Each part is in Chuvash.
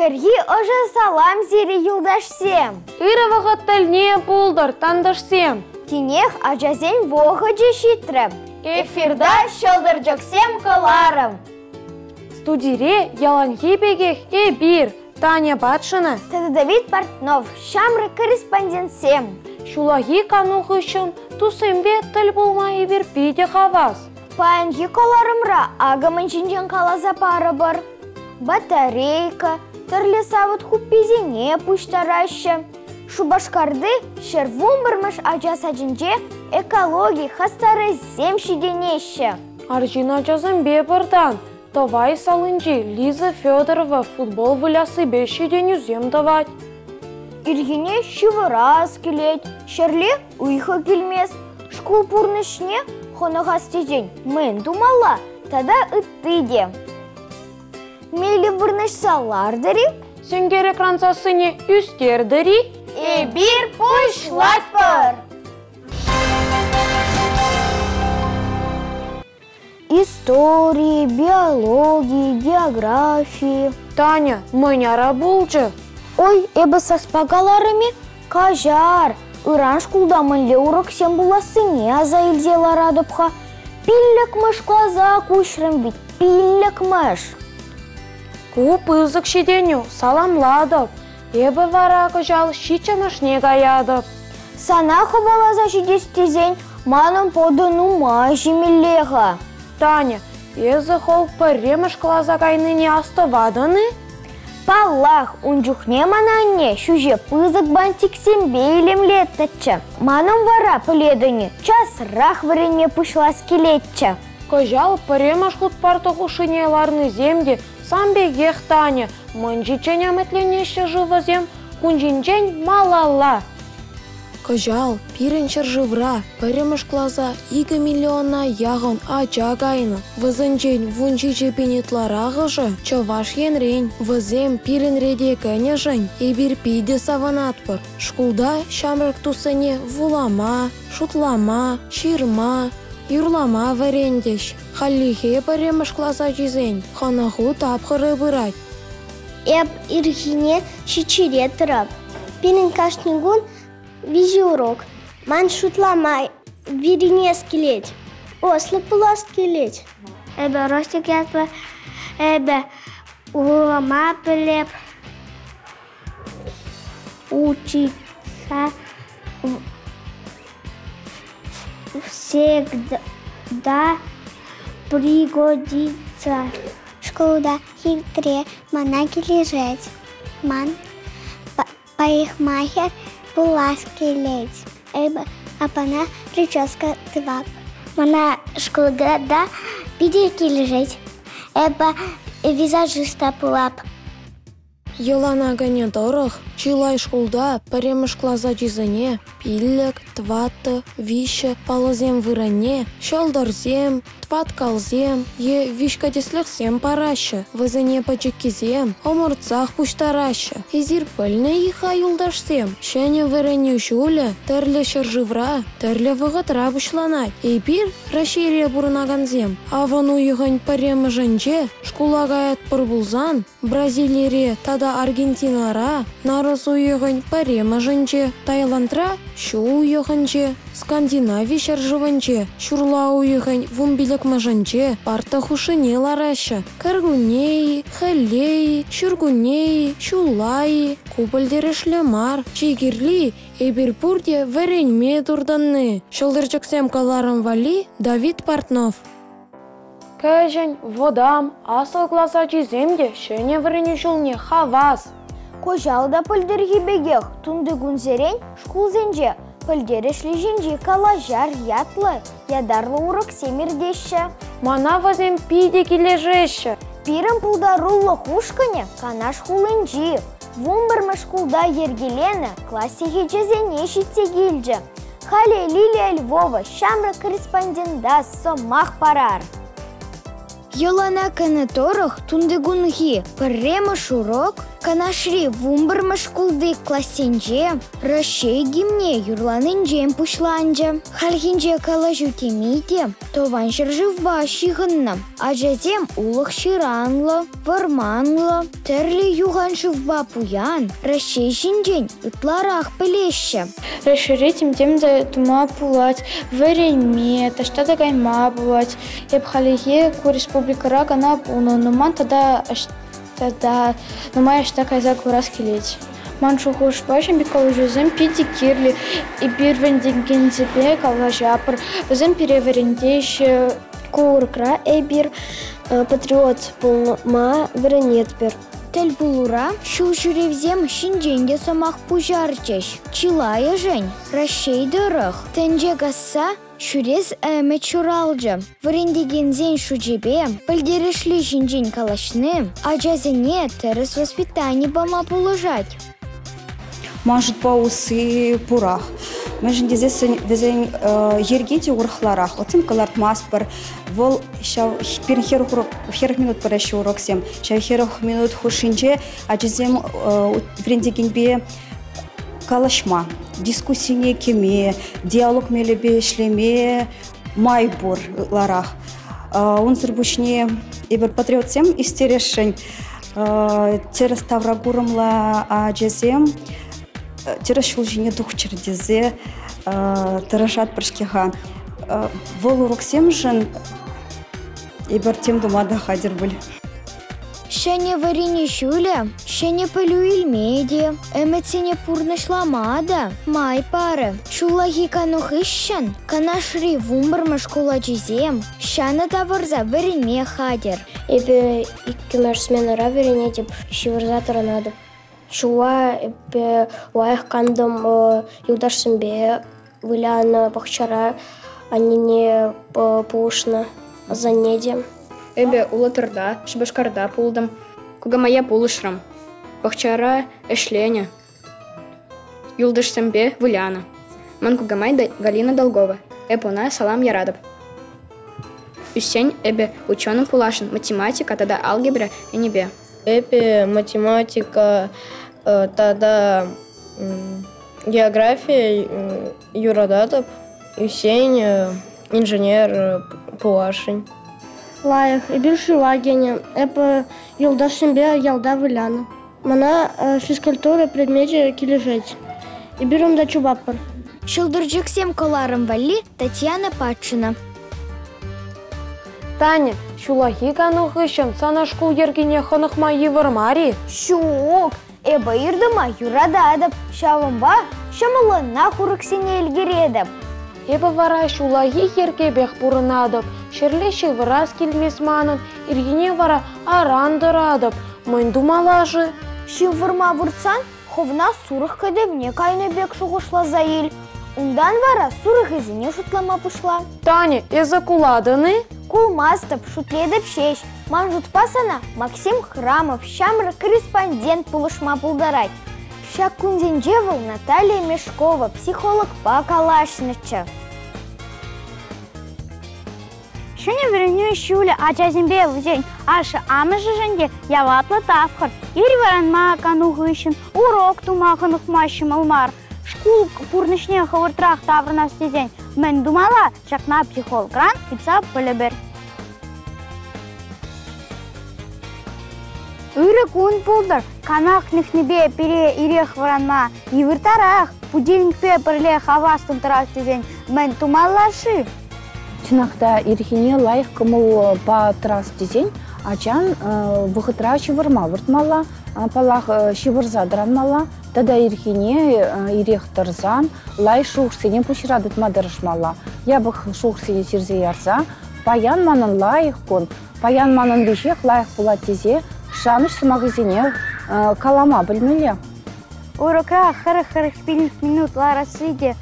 Кӗрхи ӑшӑ салам сире, юлташсем! Ырӑ вӑхӑт тӗлне пултӑр, тантӑшсем! Тинех ачасен вӑхӑчӗ ҫитрӗ. Эфирта ҫӑлтӑрчӑксем кӑларӑм. Студире яланхи пекех эпир, Таня Патшина тата Давид Портнов, ҫамрӑк корреспондентсем. Ҫуллахи кану хыҫҫӑн туссемпе тӗл пулма эпир питӗ хавас. Паянхи кӑларӑмра акӑ мӗн ҫинчен каласа парӑпӑр. Батарейка, тӗрлӗ савӑт хупписене пуҫтараҫҫӗ. Шупашкарти 111-мӗш ача сачӗнче экологи хастарӗсем ҫитӗнеҫҫӗ. Арҫын ачасемпе пӗртан Тӑвай салинчи Лиза Федорова футбол выляссипе ҫитӗнӳсем тӑвать. Ирхине ҫывӑрас килет, ҫӗрле ыйхӑ килмест. Шкул пурнӑҫне хӑнӑхас тесен мӗн тумалла тата ытти те. Меллӗ вырнаҫса лартӑр-и? Сенкер экран сассине ӳстертӗр-и? Эпир пуҫлатпӑр! Истори, биологи, географи. Таня, мӗн ара пулчӗ? Ой, эпӗ саспа каларӑм-и? Каҫар, ыран шкулта мӗнле уроксем пулассине аса илсе ларатӑп-ха. Пиллӗкмӗш класа куҫрӑм вӗт, пиллӗкмӗш. Ку пысӑк ҫитӗнӳ, саламлатӑп. Эпӗ вара кӑҫал ҫиччӗмӗшне каятӑп. Сана хӑваласа ҫитес тесен манӑн пӑтӑ нумай ҫимелле-ха. Таня, эсӗ хӑв пӗрремӗш класа кайнине астӑватӑн-и? Паллах, ун чухне мана анне ҫӳҫе пысӑк бантиксемпе илемлетнӗччӗ. Манӑн вара, пӗлетӗн-и, часрах вӗренме пуҫлас килетчӗ. Кӑҫал пӗрремӗш хут парта хушшине ларнисем те сан пекех, Таня, мӑн ҫиччен ӗмӗтленеҫҫӗ-ши вӗсем кун ҫинчен малалла? Кӑҫал пирӗн ҫӗршывра пӗрремӗш класа 2 миллиона яхӑн ача кайнӑ. Вӗсенчен 17 пин ытларахӑшӗ Чӑваш Енрен. Вӗсем пирӗн рете кӗнӗшӗн эпир питӗ савӑнатпӑр. Шкулта ҫамрӑк туссене вулама, шутлама, ҫырма, юрлама вӗрентӗҫ. Хальлӗхе пӗрремӗш класс ачисен хӑнӑху тапхӑрӗ пырать. Эп ирхине ҫиччӗре тӑрап. Пирӗн кашни кун виҫӗ урок. Ман шутлама вӗренес килет. Ӑслӑ пулас килет. Эпӗ Ростик ятлӑ. Эпӗ вулама пӗлеп. Учиться всегда пригодится. Шкулта хитре мана килӗшет. Ман парикмахер пулас килет. Эпӗ аппана прическа тӑвап. Мана шкулта питӗ килӗшет. Эпӗ визажиста пулап. Йӑлана кӗнӗ тӑрӑх, чылай шкулта пӗрремӗш класс ачисене 5, 4, 3 паллӑсем вырӑнне ҫӑлтӑрсем, тӑваткалсем е виҫкӗтеслӗхсем параҫҫӗ. Вӗсене пӗчӗккисем ӑмӑртсах пуҫтараҫҫӗ. Эсир пӗлнӗ-и-ха, юлташсем, ҫӗнӗ вӗренӳ ҫулӗ тӗрлӗ ҫӗршывра тӗрлӗ вӑхӑтра пуҫланать. Эпир, Раҫҫейре пурӑнакансем, авӑн уйӑхӗн пӗрремӗшӗнче шкула каятпӑр пулсан, Бразилире тата Аргентинӑра нарӑс уйӑхӗн пӗрремӗшӗнче, Таиландра ҫу уйӑхӗнче, Скандинави ҫӗршывӗнче ҫурла уйӑхӗн 15-мӗшӗнче парта хушшине лараҫҫӗ. Кӗркунне-и, хӗлле-и, ҫуркунне-и, ҫулла-и – ку пӗлтерӗшлӗ мар. Чи кирли – эпир пурте вӗренме туртӑнни. Ҫӑлтӑрчӑксем кӑларӑм валли Давид Портнов. Кӗҫӗн, вӑтам, аслӑ класс ачисем те ҫӗнӗ вӗренӳ ҫулне хавас. Кӑҫал та пӗлтӗрхи пекех тунтикунсерен шкулсенче пӗлтерӗшлӗ ҫинчи калаҫар ятлӑ ятарлӑ уроксем иртеҫҫӗ. Мана вӗсем питӗ килӗшеҫҫӗ. Пирӗн пултарулӑх ушкӑнӗ Канаш хулинчи 11-мӗш шкулта йӗркеленӗ класс сехечӗсене ҫитсе килчӗ. Халӗ Лилия Львова ҫамрӑк корреспондента сӑмах парар. Йӑлана кӗнӗ тӑрӑх тунтикунхи пӗрремӗш урок. Канашри вунпӗрмӗш шкулти классенче Раҫҫей гимне юрланинчен пуҫланчӗ. Хальхинче калаҫу теми те Тӑван ҫӗршывпа ҫыхӑннӑ. Ачасем улӑх-ҫыранлӑ, вӑрманлӑ, тӗрлӗ юхан шывпа пуян Раҫҫей ҫинчен ытларах пӗлеҫҫӗ. Раҫҫейре тем-тем те тума пулать, вӗренме, таҫта та кайма пулать. Эп хальлӗхе ку республикӑра кӑна пулнӑ, нуман тата тата нумай ӑҫта кайса курас килет. Ман шухӑшпа ҫын пек калаҫусем питӗ кирлӗ. Эпир вӗрентекенсемпе калаҫатпӑр, вӗсем пире вӗрентеҫҫӗ. Ку урокра эпир патриот пулма вӗренетпӗр. Тӗл пулура ҫул ҫӳревсем ҫинчен те сӑмах пуҫарчӗҫ. Чылайӑшӗн Раҫҫей тӑрӑх тӗнче касса ҫӳрес ӗмӗт ҫуралчӗ. Вӗрентекенсен шучӗпе пӗлтерӗшли ҫинчен калаҫни ачасене тӗрӗс воспитани пама пулӑшать. Ман шутпа усси пурах. Мӗншӗн тесессӗн вӗсен йӗрки те урӑхларах. Оценка лартмастпӑр. Вӑл ҫав пирӗн 40 минут пыраҫҫӗ уроксем. Ҫав 40 минут хушшинче ачасем вӗрентекенпе калаҫма, дискуссине кӗме, диалог мелӗпе ӗҫлеме май пур ытларах. Унсӑр пуҫне эпир патриотсем ӳстересшӗн, тӗрӗс тавракурӑмлӑ ачасем тӗрӗс ҫул ҫине тухчӑр тесе тӑрӑшатпӑр-ҫке-ха. Вӑл уроксемшӗн эпир тем тума та хатӗр пуль. Ҫӗнӗ вӗренӳ ҫулӗ ҫӗнӗ пӗлӳ илме те, ӗмӗтсене пурнӑҫлама та май парӗ. Ҫуллахи кану хыҫҫӑн Канашри вунпӗрмӗш шкул ачисем ҫанӑ тавӑрса вӗренме хатӗр. Эпӗ иккӗмӗш сменӑра вӗренетӗп, ҫывӑрса тӑранатӑп. Ҫулла эпӗ лайӑх кантӑм, юлташсемпе вылянӑ пахчара, аннене пулӑшнӑ, асанне те. Эпӗ Улатӑрта, Шупашкарта пултӑм. Кукамая пулӑшрӑм. Пахчара ӗҫленӗ. Юлташсемпе вылянӑ. Ман кукамай Галина Долгова. Эп ӑна салам яратӑп. Ӳссен эпӗ ученый пуласшӑн математика тата алгебра енӗпе. Эпӗ математика тата географи юрататӑп. Ӳссен инженер пуласшӑн. Лайӑх. Эпир шыва кӗнӗ. Эпӗ юлташсемпе ялта вылянӑ. Мана физкультура предмечӗ килӗшет. Эпир унта чупатпӑр. Ҫӑлтӑрчӑксем кӑларӑм валли Татьяна Патшина. Таня, ҫуллахи кану хыҫҫӑн сана шкул йӗркине хӑнӑхма йывӑр мар-и? Ҫук, эпӗ ир тӑма юрататӑп. Ҫавӑнпа ҫӑмӑллӑнах уроксене ӗлкӗретӗп. Эпӗ вара ҫуллахи йӗркепех пурӑнатӑп. Ҫӗрле ҫывӑрас килмест манӑн, ирхине вара аран тӑратӑп. Мӗн тумалла-ши? Ҫывӑрма выртсан хӑвна сурӑх кӗтӗвне кайнӑ пек шухӑшласа ил. Унтан вара сурӑхӗсене шутлама пуҫла. Таня, эсӗ кулатӑн-и? Кулмастӑп, шутлетӗп ҫеҫ. Ман шутпа сана Максим Храмов ҫамрӑк корреспондент пулӑшма пултарать. Ҫак кунсенче вӑл Наталья Мешкова психологпа калаҫнӑччӗ. Ҫӗнӗ вӗренӳ ҫулӗ ачасемпе вӗсен ашшӗ-амӑшӗшӗн те яваплӑ тапхӑр. Ир вӑранма кану хыҫҫӑн урок тума хӑнӑхма ҫӑмӑл мар. Шкул пурнӑҫне хӑвӑртрах таврӑнас тесен мӗн тумалла? Ҫакна психологран ыйтса пӗлӗпӗр. Ырӑ кун пултӑр. Канах нӗхнипе пире ирех вӑранма йывӑртарах. Будильникпе пӗрле хаваслӑн тӑрас тесен мӗн тумалла-ши? Чӑнах та ирхине лайӑх кӑмӑлпа тӑрас тесен ачан вӑхӑтра ҫывӑрма выртмалла, паллах, ҫывӑрса тӑранмалла. Тата ирхине ирех тӑрсан лайӑх шухӑшсене пуҫра тытма тӑрӑшмалла. Япӑх шухӑшсене сирсе ярса паян манӑн лайӑх кун, паян манӑн веҫех лайӑх пулать тесе шанӑҫ сӑмахӗсене калама пӗлмелле. Урокра 40-45 минут ларасси те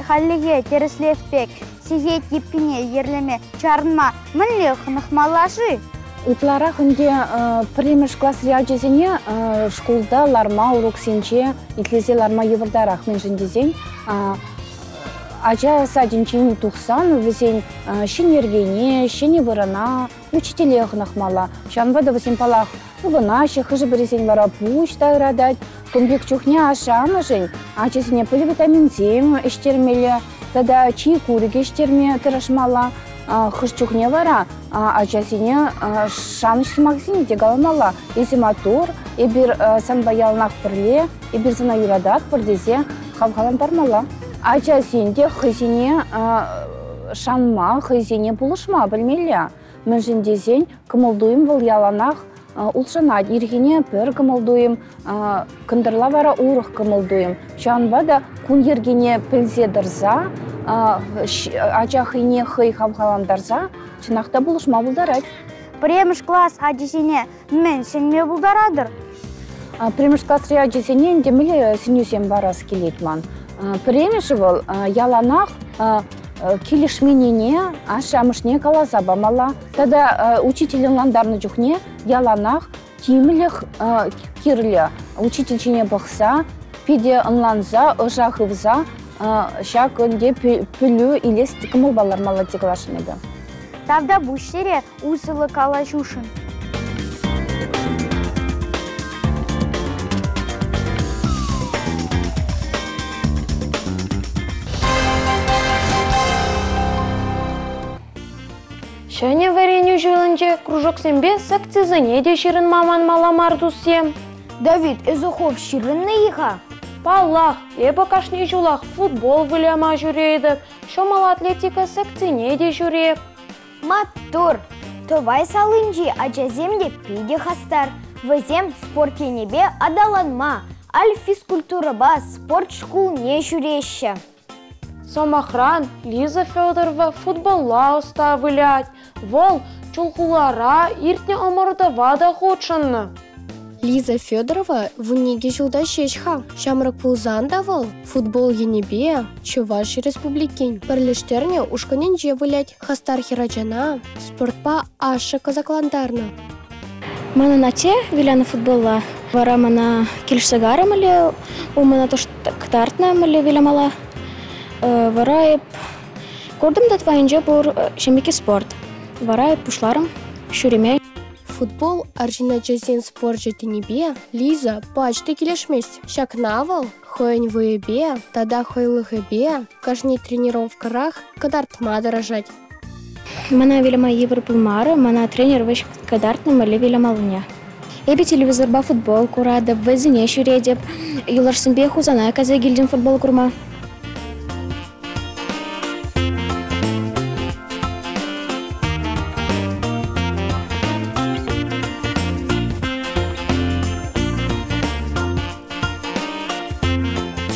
хальлӗхе тӗрӗслев пек. Сехет йӗппине йӗрлеме чарӑнма мӗнле хӑнӑхмалла-ши? Ытларах ӗнтӗ пӗрремӗш класри ачасене шкулта ларма, уроксенче итлесе ларма йывӑртарах. Мӗншӗн тесен. Ача садӗнчен тухсан вӗсен ҫӗнӗ йӗркене, ҫӗнӗ вырӑна, учителе хӑнӑхмалла. Ҫавӑнпа та вӗсем, паллах, ывӑнаҫҫӗ, хӑшӗ-пӗрисен вара пуҫ та ыратать. Кун пек чухне ашшӗ-амӑшӗн ачасене поливитаминсем ӗҫтермелле тата чи курӑк ӗҫтерме тӑрӑшмалла. Хӑш чухне вара ачасене шанӑҫ сӑмахӗсене те каламалла. Эсӗ маттур, эпир санпа яланах пӗрле, эпир сана юрататпӑр тесе хавхалантармалла. Ачасен те хӑйсене шанма, хӑйсене пулӑшма пӗлмелле. Мӗншӗн тесен кӑмӑл-туйӑм вӑл яланах улшӑнать. Ирхине пӗр кӑмӑл-туйӑм, кӑнтӑрла вара урӑх кӑмӑл-туйӑм. Ҫавӑнпа та кун йӗркине пӗлсе тӑрса, ача хӑйне хӑй хавхалантарса чӑнах та пулӑшма пултарать. Пӗрремӗш класс ачисене мӗн сӗнме пултаратӑр? Пӗрремӗш класри ачасене ӗнтӗ мӗнле сӗнӳсем парас килет ман. Пӗрремӗшӗ вӑл яланах килӗшменнине ашшӗ-амӑшне каласа памалла. Тата учитель ӑнлантарнӑ чухне яланах тимлӗх кирлӗ. Учитель ҫине пӑхса, питӗ ӑнланса, ӑша хывса ҫак ӗнтӗ пӗлӳ илес кӑмӑлпа лармалла те каласшӑн эпӗ. Тавтапуҫ сире усӑллӑ калаҫушӑн. Ҫӗнӗ вӗренӳ ҫулӗнче кружоксемпе секцисене те ҫырӑнма манмалла мар туссем. Давид, эсӗ хӑв ҫырӑннӑ-и-ха? Паллах, эпӗ кашни ҫулах футбол выляма ҫӳретӗп, ҫӑмӑл атлетика секцине те ҫӳреп. Маттур! Тӑвай салинчи ачасем те питӗ хастар. Вӗсем спорт енӗпе аталанма, аль физкультурӑпа спорт шкулне ҫӳреҫҫӗ. Сӑмахран, Лиза Федорова футболла ӑста вылять. Вӑл Чулхулара иртнӗ ӑмӑртӑва та хутшӑннӑ. Лиза Федорова 12 ҫулта ҫеҫ-ха. Ҫамрӑк пулсан та вӑл футбол енӗпе Чӑваш Республикин пӗрлештернӗ ушкӑнӗнче вылять. Хастар хӗрачана спортпа ашшӗ кӑсӑклантарнӑ. Манӑн атте вылянӑ футболла. Вара мана килӗшсе карӗ мӗнле, у мана кӑтартнӑ мӗнле вылямалла. Вара эп куртӑм та твайӗнче пур ҫемьеки спорт. Вара эп пуҫларӑм ҫӳреме. Футбол арҫын ачасен спорчӗ тенипе Лиза пач та килӗшмест. Ҫакна вӑл хӑйӗн вӑйӗпе тата хӑйлӑхӗпе кашни тренировкӑрах кӑтартма тӑрӑшать. Мана выляма йывӑр пулмарӗ, мана тренер вӗҫ кӑтартнӑ мӗнле вылямаллине. Эпӗ телевизорпа футбол куратӑп, вӗсене ҫӳретӗп. Юлташсемпе Хусана кайса килтӗм футбол курма.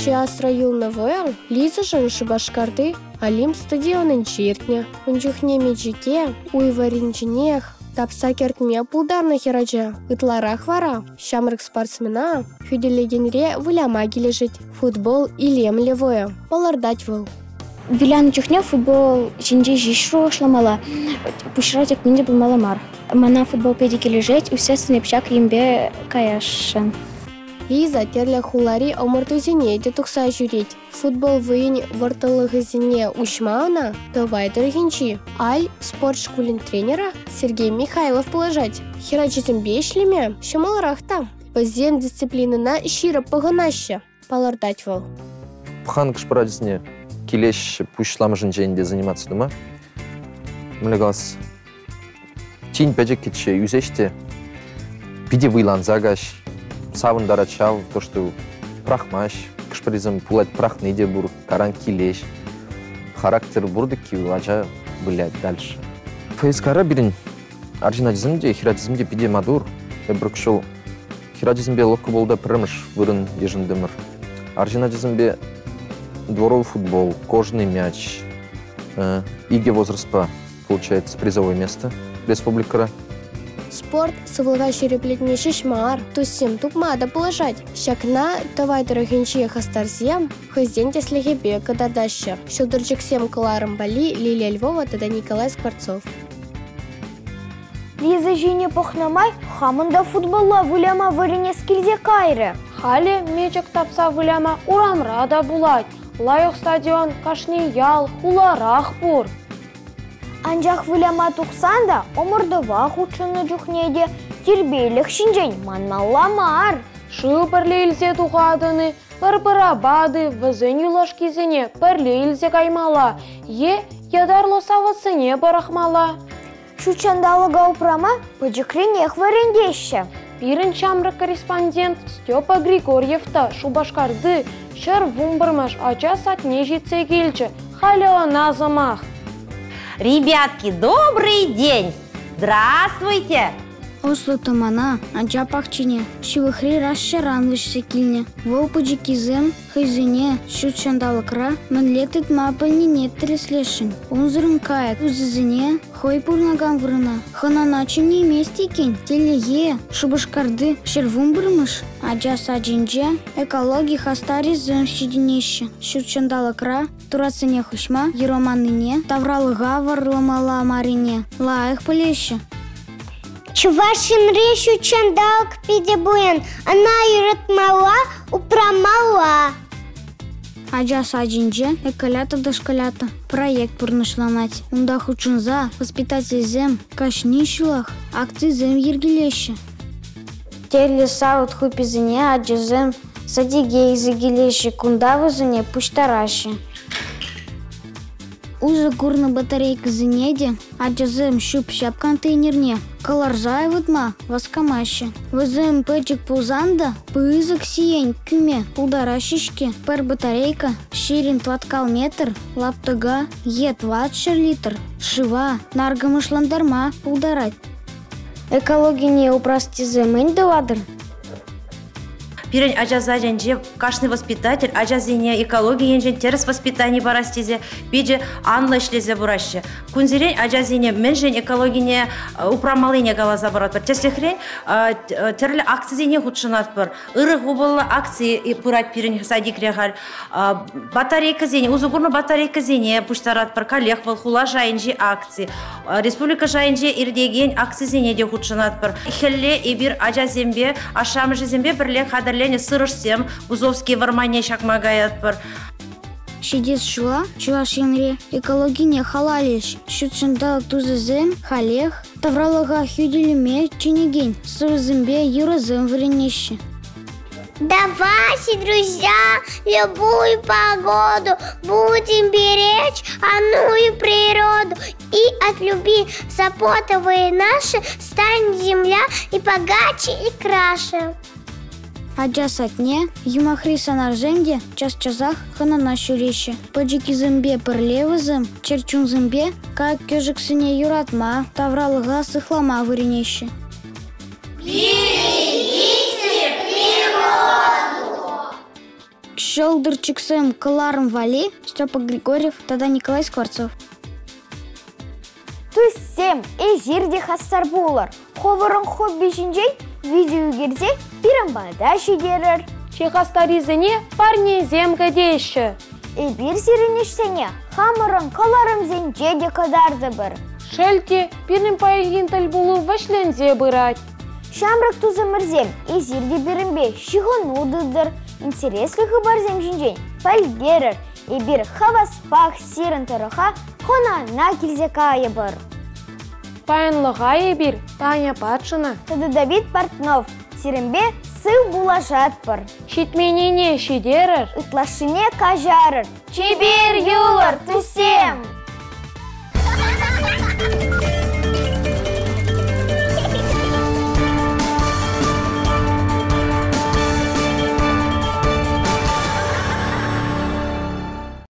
Чи асра юлнӑ вӑйӑ Лизӑшӑн Шупашкарти Олимп стадионӗнче иртнӗ. Ун чухне мечӗке уй варринченех тапса кӗртме пултарнӑ хӗрача. Ытларах вара ҫамрӑк спортсмена хӳтӗлекенре выляма килӗшет. Футбол илемлӗ вӑйӑ, палӑртать вӑл. Вылянӑ чухне футбол ҫинче ҫеҫ шухӑшламалла, пуҫра тек мӗн те пулмалла мар. Мана футбол питӗ килӗшет, ӳссессӗн эп ҫак енпе каясшӑн. Лиза тӗрлӗ хулари ӑмӑртусене те тухса ҫӳрет. Футбол вӑййин вӑрттӑнлӑхӗсене уҫма ӑна Тӑвай тӑрӑхӗнчи Аль спорт шкулӗн тренерӗ Сергей Михайлов пулӑшать. Хӗрачасемпе ӗҫлеме ҫӑмӑлрах та. Вӗсем дисциплинӑна ҫирӗп пӑхӑнаҫҫӗ, палӑртать вӑл. Пӑхан кӑшпӑр ачасене килеҫҫӗ пуҫламӑшӗнчен те заниматься тума. Мӗнле калас, тин пӗчӗккӗччӗ, ӳсеҫ те питӗ вӑйланса каҫ, савӑнтарать ҫав, то, что пӑрахмасть. Кӑшпӗрисем пулать пӑрахни те пур, каран килеҫ. Характер пур тӑкки ача вылять дальше. ФСКра пирӗн арҫын ачасем те, хӗрачасем те питӗ маттур. Эпир кӑҫал хӗрачасемпе лӑпкӑ полта пӗрремӗш вырӑн йышӑнтӑмӑр. Арҫын ачасемпе дворовый футбол, кожаный мяч, икӗ возрастпа получается призовое место республикӑра. Спорт сывлӑха ҫирӗплетме ҫеҫ мар, туссем тупма та пулӑшать. Ҫакна Тӑвай тӑрӑхӗнчи хастарсем хӑйсен тӗслӗхӗпе кӑтартаҫҫӗ. Ҫӑлтӑрчӑксем кӑларӑм валли Лилия Львова тата Николай Скворцов. Лиза ҫине пӑхнӑ май хамӑн та футболла выляма вӗренес килсе кайрӗ. Халӗ мечӗк тапса выляма урамра та пулать. Лайӑх стадион кашни ял, хуларах пур. Анчах выляма тухсан та, ӑмӑртӑва хутшӑннӑ чухне те тирпейлӗх ҫинчен манмалла мар. Шыв пӗрле илсе тухатӑн-и, пӗр-пӗр апат-и, вӗсен юлашкисене пӗрле илсе каймалла е ятарлӑ савӑтсене пӑрахмалла. Ҫутҫанталӑка упрама пӗчӗкренех вӗрентеҫҫӗ. Пирӗн ҫамрӑк корреспондент Степа Григорьев та Шупашкарти 111-мӗш ача садне ҫитсе килчӗ. Халӗ ӑна сӑмах. Ребятки, добрый день! Здравствуйте! Ӑслӑ тӑмана ача пахчине ҫывӑхри ращаран вӗҫсе килнӗ. Вӑл пӗчӗккисем хӑйсене ҫут ҫанталӑкра мӗнле тытма пӗлнине тӗрӗслесшӗн. Унсӑрӑн кайӑк тусӗсене хӑй пурӑнакан вырӑна хӑнана чӗнеймест иккен. Телее, Шупашкарти 111-мӗш ача сачӗнче экологи хастарӗсем ҫитӗнеҫҫӗ. Ҫут ҫанталӑкра туратсене хуҫма юраманнине, тавралӑха вӑрламалла маррине лайӑх пӗлеҫҫӗ. Чӑваш Енре ҫут ҫанталӑк питӗ пуян. Ӑна юратмалла, упрамалла. Ача сачӗнче «Эколята да школята» проект пурнӑҫланать. Унта хутшӑнса воспитательсем кашни ҫулах акцисем йӗркелеҫҫӗ. Тӗрлӗ савӑт хупписене ачасем садике илсе килеҫҫӗ, кунта вӗсене пуҫтараҫҫӗ. Усӑ курнӑ батарейкӑсене те ачасем ҫӳп-ҫап контейнерне кӑларса ывӑтма васкамаҫҫӗ. Вӗсем пӗчӗк пулсан та пысӑк сиен кӳме пултараҫҫӗ-ҫке. Пӗр батарейка 20 тӑваткал метр лаптӑка е 400 литр шыва наркӑмӑшлантарма пултарать. Экологине упрас тесе мӗн тӑватӑр? Пирӗн ача садӗнче кашни воспитатель ачасене экологи енчен тӗрӗс воспитани парас тесе питӗ анлӑ ӗҫлесе пыраҫҫӗ. Кунсерен ачасене мӗншӗн экологине упрамаллине каласа паратпӑр. Тӗслӗхрен, тӗрлӗ акцисене хутшӑнатпӑр. Ырӑ хупӑллӑ акци пырать пирӗн садикре халь. Батарейкӑсене, усӑ курнӑ батарейкӑсене пуҫтаратпӑр. Каллех вӑл хула шайӗнчи акци. Республика шайӗнче иртекен акцисене те хутшӑнатпӑр. Хӗлле эпир ачасемпе, ашшӗ-амӑшӗсемпе пӗрле хатӗрленӗ сырӑшсем Гузовский вӑрманне ҫакма каятпӑр. Ҫитес ҫула Чӑваш Енре экологине халалӗҫ. Ҫут ҫанталӑк тусӗсем халех тавралӑха хӳтӗлеме чӗнекен сӑвӑсемпе юрӑсем вӗренеҫҫӗ. Давайте, друзья, любую погоду будем беречь оную природу. И от любви заботовые наши станет земля и богаче, и краше. Ача садне юмахри сӑнарсем те час-часах хӑнана ҫӳреҫҫӗ. Пӗчӗккисемпе пӗрле вӗсем чӗрчунсемпе кайӑк-кӗшӗксене юратма, тавралӑха сыхлама вӗренеҫҫӗ. Берегите природу! Ҫӑлтӑрчӑксем кӑларӑм валли Степа Григорьев тата Николай Скворцов. Туссем, эсир те хастар пулӑр. Хӑвӑрӑн хобби ҫинчен видео ӳкерсе пирӗн пата ҫитерӗр. Чи хастаррисене парнесем кӗтеҫҫӗ. Эпир сирӗн ӗҫсене хамӑрӑн кӑларӑмсенче те кӑтартӑпӑр. Шел те, пирӗн паянхи тӗлпулу вӗҫленсе пырать. Ҫамрӑк тусӑмӑрсем, эсир те пирӗнпе ҫыхӑну тытӑр, интереслӗ хыпарсем ҫинчен пӗлтерӗр. Эпир хаваспах сирӗн тӑрӑха хӑнана килсе кайӑпӑр. Паянлӑха эпир Таня Патшина тата Давид Портнов сирӗнпе сыв пулашатпӑр. Ҫитменнине ҫитерӗр, ытлашшине каҫарӑр. Чипер юлӑр, туссем!